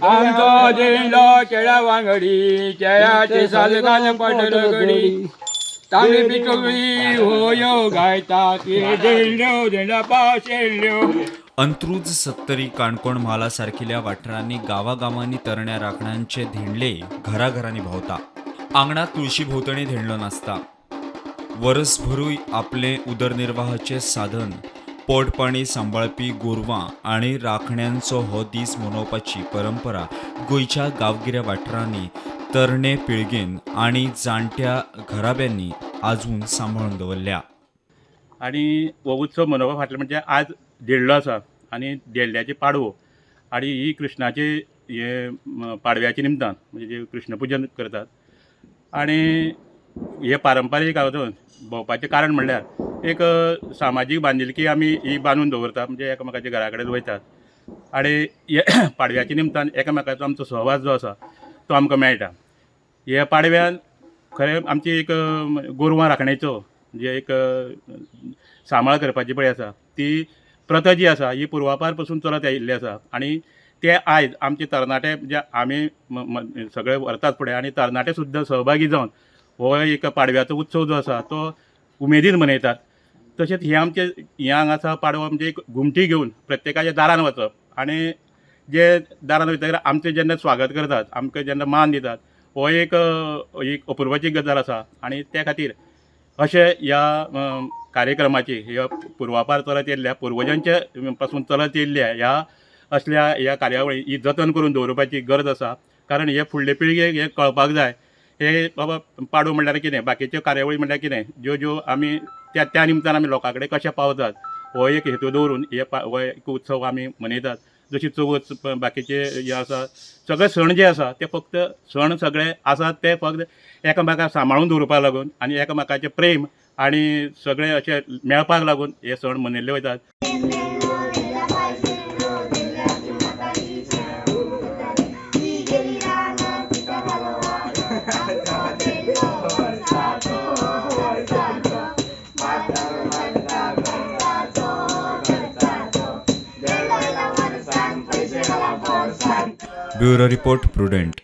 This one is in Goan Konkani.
आमचो दिलो केळ्या वांगडी केळ्याचे सालगान पटलगडी तांबडी पिकवळी होयो गायता ती दिल्ल्यो दिला पाशेल्यो. अंत्रुज, सत्तरी, काणकोण म्हाला सारकिल्या वाठारांनी गांवागांवांनी तरण्या राखण्यांचे धेंडले घराघरांनी भोंवता. आंगणात तुळशी भोंवतणी धेंडलो नासता. वरसभरूय आपलें उदरनिर्वाहाचें साधन पोटपाणी सांबाळपी गोरवां आनी राखण्यांचो हो दीस मनोवपाची परंपरा गोंयच्या गांवगिऱ्या वाठारांनी तरणे पिळगेन आनी जाणट्या घराब्यांनी आजून सांबाळून दवरल्या. आनी हो उत्सव मनोवपा फाटलें म्हणजे आज धेडलो आसा आनी धेडल्याची पाडवो आनी ही कृष्णाची हे पाडव्याच्या निमतान म्हणजे जे कृष्ण पुजन करतात आनी हे पारंपारीक हातून भोंवपाचें कारण म्हणल्यार एक सामाजीक बांदिलकी आमी ही बांदून दवरता, म्हणजे एकामेकाच्या घरा कडेन वयतात आनी हे पाडव्याच्या निमतान एकामेकाचो आमचो सहवास जो आसा तो आमकां मेळटा. हे पाडव्यान खरें आमची एक गोरवां राखणेचो जे एक सांबाळ करपाची पळय आसा ती प्रथा जी आसा ही पुर्वापार पसून चलत आयिल्ली आसा आनी ते आयज आमचे तरणाटे म्हणजे आमी सगळे व्हरतात फुडें आनी तरणाटे सुद्दां सहभागी जावन हो एक पाडव्याचो उत्सव जो आसा तो उमेदीन मनयतात. तशेंच हे आमचे हे हांगा आसा पाडवो म्हणजे एक घुमटी घेवन प्रत्येकाच्या दारान वचप आनी जे दारान वयतकीर आमचें जेन्ना स्वागत करतात, आमकां जेन्ना मान दितात, हो एक एक अपुर्बाची गजाल आसा आनी त्या खातीर अशें ह्या कार्यक्रमाची ह्या पुर्वापार चलत येयल्ल्या पुर्वजांचे पासून चलत येयल्ल्या ह्या असल्या ह्या कार्यावळी ही जतन करून दवरुपाची गरज आसा. कारण हे फुडले पिळगेक हें कळपाक जाय, हे बाबा पाडवो म्हणल्यार कितें, बाकीच्यो कार्यावळी म्हणल्यार कितें, ज्यो ज्यो आमी त्या त्या निमतान आमी लोकां कडेन कशें पावतात हो एक हेतू दवरून हे हो एक उत्सव आमी मनयतात. जशी चवथ, बाकीचे हे आसा सगळे सण जे आसा ते फक्त सण सगळे आसात ते फक्त एकामेकाक सांबाळून दवरुपाक लागून आनी एकामेकाचें प्रेम आनी सगळे अशें मेळपाक लागून हे सण मनयल्ले वयतात. Bureau report, Prudent.